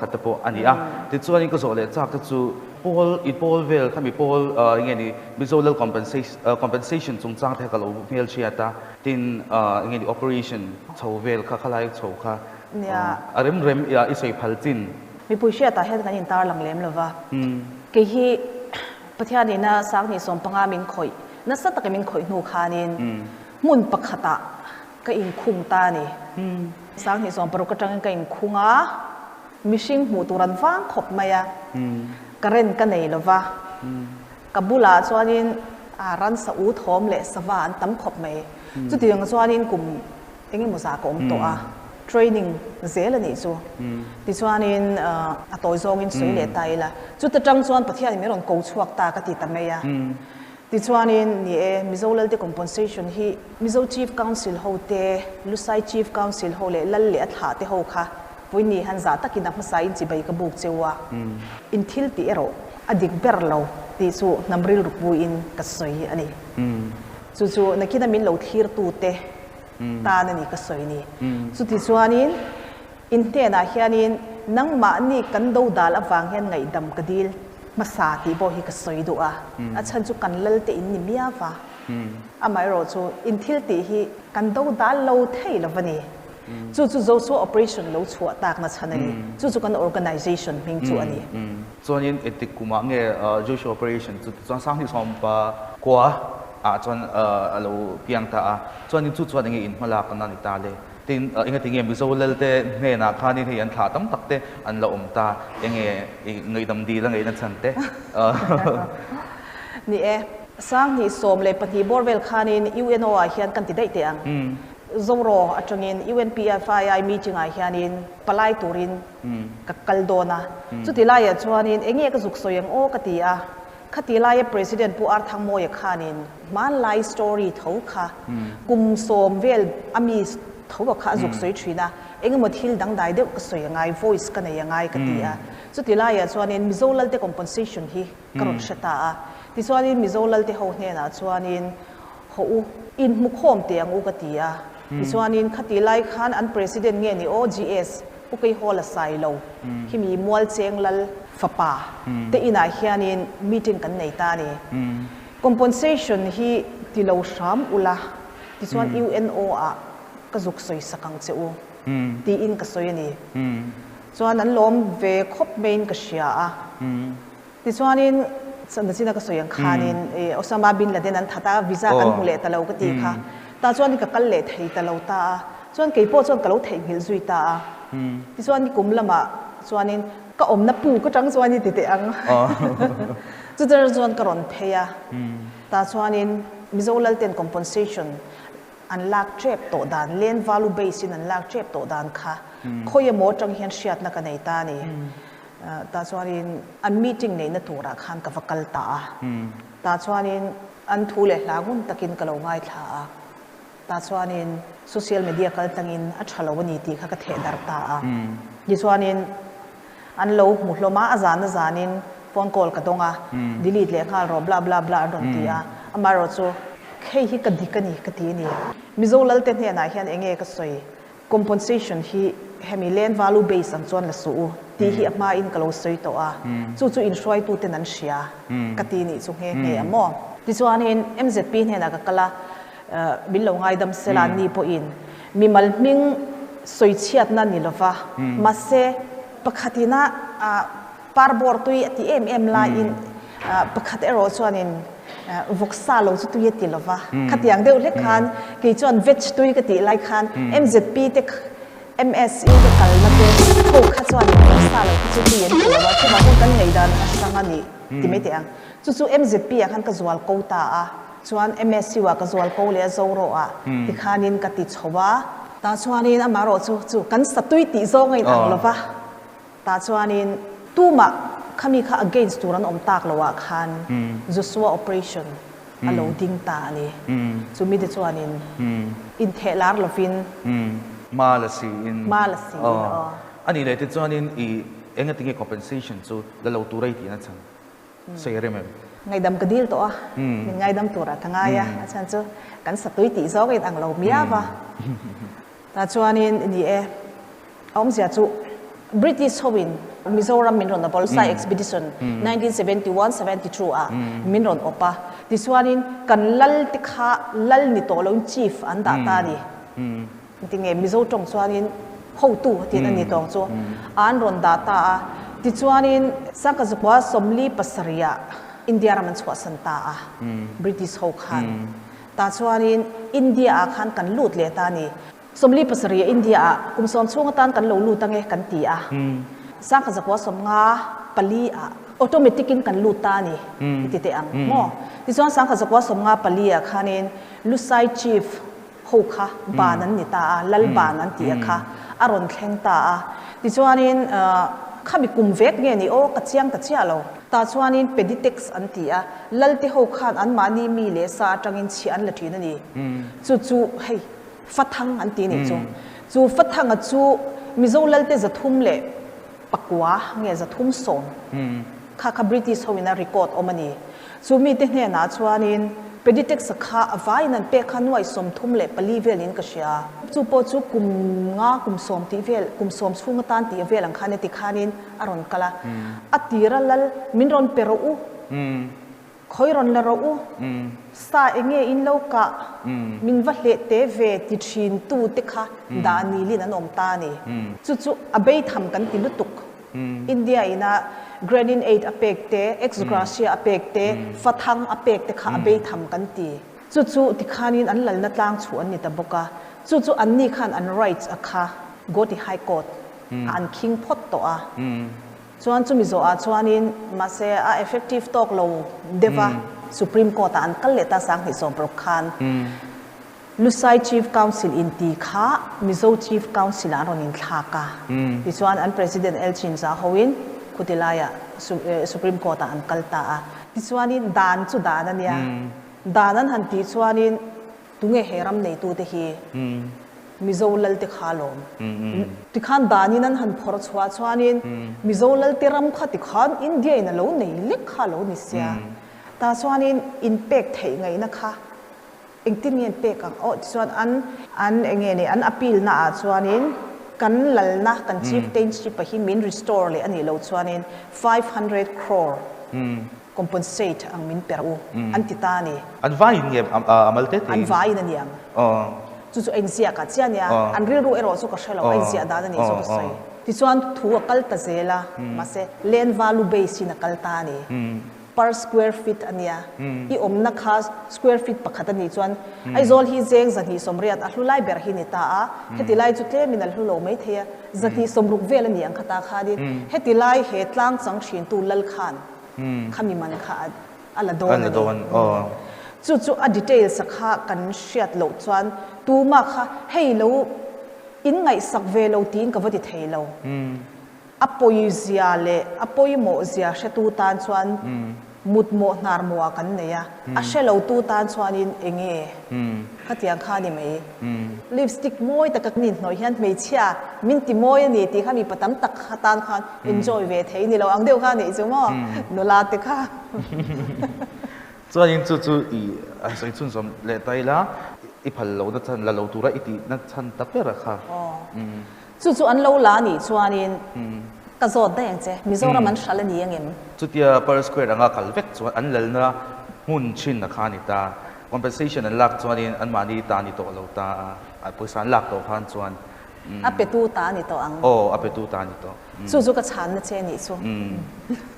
Khat te pawh a ni a. Tichuanin ka zawh leh chak te chu pawl i pawl vel khami pawl enge ni Mizo Lal compensation chungchang te kha ka lo hmelhriat a, tin enge ni operation chho vel kha khalai chho kha a rem rem i sawi phal chin. Mipui hriatah hian kan intarlang lem lo va, kei hi Pathianina Sanghnih 15 min khawih nasa takin min khawih hnu khanin hmun pakhatah Ka inkhung ta a ni. 2016 atangin ka inkhung a, mihring hmuh tur an vang khawp mai a, current ka nei lo va, ka bulah chuanin ransa u thawm leh sava an tam khawp mai. Chutiang chuanin kum eng emaw zah ka awm tawh a, training zel a nih chu. Tichuanin a tawi zawngin sawi leh ta ila, chuta tang chuan Pathianin min rawn ko chhuak ta ka ti ta mai a. Tichuanin, ni e, Mizo Lalte Compensation hi Mizo Chief Council ho te, Lusai Chief Council ho leh Lal leh a thlah te ho kha vawiin han zah takin a hmasa in chibai ka buk cheu a, in thil tih erawh a dik ber lo tih chu hnam rilru puiin ka sawi a ni. Chu chu nakina min lo thlirtu te tan a ni ka sawi ni. Chutichuanin, In hnenah hianin nangmahni kan dodal avang hian ngaihdam ka dil hmasa tih pawh hi ka sawi duh a, a chhan chu kan lalte in ni miau va, amaherawh chu in thil tih hi kan dodal lo thei lo va ni. Chu chu Joshua Operation lo chhuah takna chhan a ni. Chu chu kan organization hming chu a ni. Chuanin engtik kumah nge Joshua Operation chu tichuan 2019 ah chuan a lo piang ta a, chuanin chu chuan enge in hmalak na ni ta le? Tin, engati nge Mizo Lalte hnenah khanin hei an thlah tam tak te an la awm ta, enge i ngaihdam dil a ngaihna chhan te? Ni e, 2012 bawr vel khanin UNO ah hian kan ti daih teh ang. Zoro atangin UNPFII meeting ah hianin palai turin ka kal dawn a, chuti laiah chuanin enge ka zuk sawi ang aw ka ti a, Khati laia President Pu Arthangmawia khanin hmanlai story tho kha kum sawm vel a mi tho a kha a zuk sawi thin a, engemaw thil dangdai deuh ka sawi angai, voice ka nei angai ka ti a. Chuti laiah chuanin Mizo Lalte compensation hi ka rawn hre ta a. Tichuanin Mizo Lalte ho hnenah chuanin haw u, inhmukhawm teh ang u ka ti a. Tichuanin khati lai khan an President nge ni aw GS Pu Keihawla Sailo khi mi Mualcheng Lal fapa te inah hianin meeting kan nei ta a ni. Compensation hi ti lo hram ula tichuan UNO ah ka zuk sawi sak ang che u tiin ka sawi a ni. Chuan an lawm ve khawp maiin ka hria a. Tichuanin nachina ka sawi ang khanin Osama bin Laden an that a, visa kan hmu leh ta lo ka ti kha. Tah chuan ka kal leh thei ta lo ta a, chuan kei pawh chuan ka lo theihnghilh zui ta a. Tichuan ni kum lamah chuanin ka awmna pu ka tang chuan i ti teh ang. Chutah chuan ka rawn phei a, tah chuanin Mizo Lalten compensation an lak tep tawh dan, land value base in an lak tep tawh dan kha khawi emaw atang hian hriatna ka nei ta a ni. Tah chuanin an meeting neihna turah khan ka va kal ta a. Tah chuanin an thu leh hla ngun takin ka lo ngaithla a. Tah chuanin social media kal tlangin a tha lo a ni tih kha ka theh darh ta a. Tichuanin an lo hmu hlawm a, a zan a zanin phone call ka dawng a, delete leh nghal rawh bla bla bla an rawn ti a. Amaherawhchu hei hi ka dik a ni ka ti a ni. Mizo Lalte hnenah hian eng nge ka sawi? Compensation hi hemi land value base ang chuan la suh u tih hi a hma in ka lo sawi tawh a, chu chu inhruaitu ten an hria ka ti nih chu nghe nghe a maw. Tichuanin MZP hnenah ka kal a, min lo ngaidam sela an ni pawhin mimal hming sawi chhiatna ni lova, mahse pakhatina Parbawr tui a ti em em laiin pakhat erawh chuanin vawksa lo chu tui a ti lova. Khatiang deuh hlek khan kei chuan veg tui ka tih lai khan MZP te MSU te kalna te ho kha chuanin vawksa lo kha chu tui an ti lova, chuvang chuan kan ngaihdan a hrang a ni ti mai teh ang. Chu chu MZP ah khan ka zual ko ta a, chuan MSU ah ka zual ko leh a Zoro ah tikhanin ka ti chho a. Tah chuanin amaherawh chu chu kan sa tui tih zawng a inang lova. Tah chuanin tumah khami kha against tur an awm tak lo ah khan Joshua operation a lo ding ta a ni. Chu mite chuanin intheh lar lovin. Hma la si in. Hma la si in aw. A nih leh te chuanin i enga tinge compensation chu la lo tur a i tihna chhan sawi a rem em? Ngaidam ka dil tawh a, min ngaidam turah ka ngai a, a chhan chu kan satui tih zawng in ang lo miau a. Tah chuanin ni e. A awmzia chu British hoin Mizoram min rawn awp a, Lusai Expedition 1971, 72 ah min rawn awp a. Tichuanin kan lal te kha lal ni tawh loin chief an dah ta a ni. Tinge Mizo tawng chuanin hotu tiin a ni tawng chu an rawn dah ta a. Tichuanin Sangkazukua 47 ah India ram an chhuahsan ta a, British ho khan. Tah chuanin India ah khan kan lut leh ta a ni. 47 India ah kum sawm chhung atan kan lo lut ange kan ti a, 1954 ah automatic in kan lut ta a ni i ti teh ang maw? Tichuan 1954 ah khanin Lusai Chief ho kha ban an ni ta a, Lal ban an tih a kha a rawn thleng ta a. Tichuanin khami kum vek nge ni aw ka chiang ta chiah lo. Tah chuanin Peditex an ti a, Lalte ho khan anmahni mi leh sa atangin chhiah an la thin a ni. Chu chu hei Fathang an ti nih chu. Chu Fathanga chu Mizo Lalte 309 nge 310 kha kha British ho in a record awm a ni. Chu mite hnenah chuanin Peditex-a kha a vaiin an pek kha nuai 34 velin ka hria. Chu pawh chu kum nga kum sawm tih vel, kum sawm chhung atan tih vel ang khan e ti khanin a rawn kal a. A tira lal min rawn pe rawh u. Khawi rawn la rawh u, sa enge in lo kah, min va hleh te ve ti thin tu te kha dah nilin an awm ta a ni. Chu chu a beitham kan ti lutuk. India ina Granin Aid a pek te, Ex Gratia a pek te, Fathang a pek te kha a beitham kan ti. Chu chu tikhanin an lalna tlang chhuh an ni ta bawk a. Chu chu anni khan an rights a kha Guwahati High Court ah an khing phawt tawh a. Chuan chumi zawhah chuanin mahse a effective tawk lo deuh a, Supreme Court ah an kal leh ta 2016 khan Lusai Chief Council inti kha Mizo Chief Council ah an rawn inthlak a, tichuan an President L Chinza hoin khuti laiah Supreme Court ah an kal ta a. Tichuanin dan chu dan a nia, dan an han tih chuanin Tunge he ram neitute hi Mizo Lalte kha alawm. Tikhan danin an han phawrh chhuah chuanin Mizo Lalte ram kha tikhan India in a lo nei lek kha a lo ni sia. Tah chuanin inpek theih ngaihna kha engtin nge an pek ang aw tichuan an an enge ni an appeal na ah chuanin kan lalna kan chieftainship a hi min restore leh a nih loh chuanin 500 crore Compensate ang min per u an ti ta a ni. An vaiin nge a mal te tein? An vaiin a ni ang. Chu chu a inziak ah chiah a nia. An rilru erawh chu ka hre lo, a inziah dan a nih chu ka sawi. Tichuan thu a kal ta zel a, mahse land value base in a kal ta a ni. Per square feet a nia. I awmna kha square feet pakhat a nih chuan Aizawl hi zeng 280 a hlu lai ber hi ni ta a, heti lai chu tlemin a hlu lo maithei a, 260 vel a ni ang kha ta khanin heti lai he tlang chang thintu lal khan Khami man kha a la dawn a ni. Chu chu a details a kha kan hriat loh chuan tumah kha hei lo in ngaihsak ve lo tiin ka va ti thei lo. A pawizia leh a pawimawh zia hretu tan chuan mutmawh hnarmawh ah kan nei a, a hre lo tu tan chuanin enge khatiang kha a ni mai. Lipstick mawi taka kan inhnawih hian hmeichhia min ti mawi a ni tih kha mipa tam tak kha tan khan enjoy ve thei ni lo ang deuh kha a nih chu maw nula te kha. Chuanin chu chu i han sawi chhunzawm leh ta ila i phal lo na chhan la lo tura i tih na chhan ta ber a kha. Chu chu an lo la a nih chuanin ka zawt daih ang che Mizoram an hral a ni angem? Chutia per square anga kal vek chuan an lalna hmun thin a kha a ni ta. Compensation an lak chuanin anmahni ta ni tawh lo ta a, pawisa an lak tawh khan chuan. A petu ta a ni tawh ang. Aw, a petu ta a ni tawh. Chu chu ka chhanna che nih chu.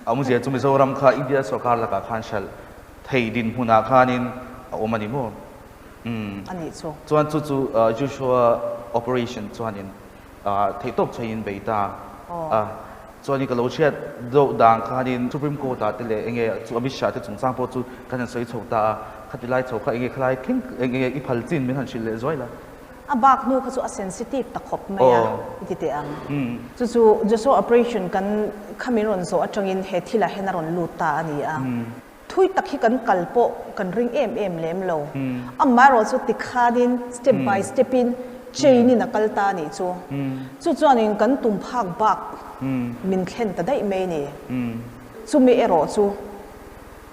A awmzia chu Mizoram kha India sorkar lakah khan hralh thei dinhmunah khanin a awm a ni maw? A nih chu. Chuan chu chu Joshua operation chuanin Theihtawp chhaiin bei ta a, chuanin ka lo hriat deuh dan khanin Supreme Court ah te leh enge chu Amit Shah te chungchang pawh chu kan han sawi chho ta a, khati lai chho kha enge khalai thleng enge i phal chin min han hrilh leh zuai la. A bak hnu kha chu a sensitive ta khawp mai a i ti teh ang. Chu chu Joshua operation kan kha min rawn zawh atangin he thilah hian a rawn lut ta a ni a. Thui tak hi kan kal pawh kan ring em em lem lo. Amaherawhchu tikhanin step by step in chain in a kal ta a nih chu. Chu chuanin kan tum phak bak min thlen ta daih mai a ni. Chumi erawh chu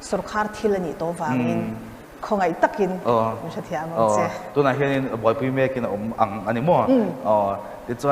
sorkar thil a nih tawh vangin khawngaih takin min hrethiam ang che. Tunah hianin buaipui mekin a awm ang a ni maw? Tichuan.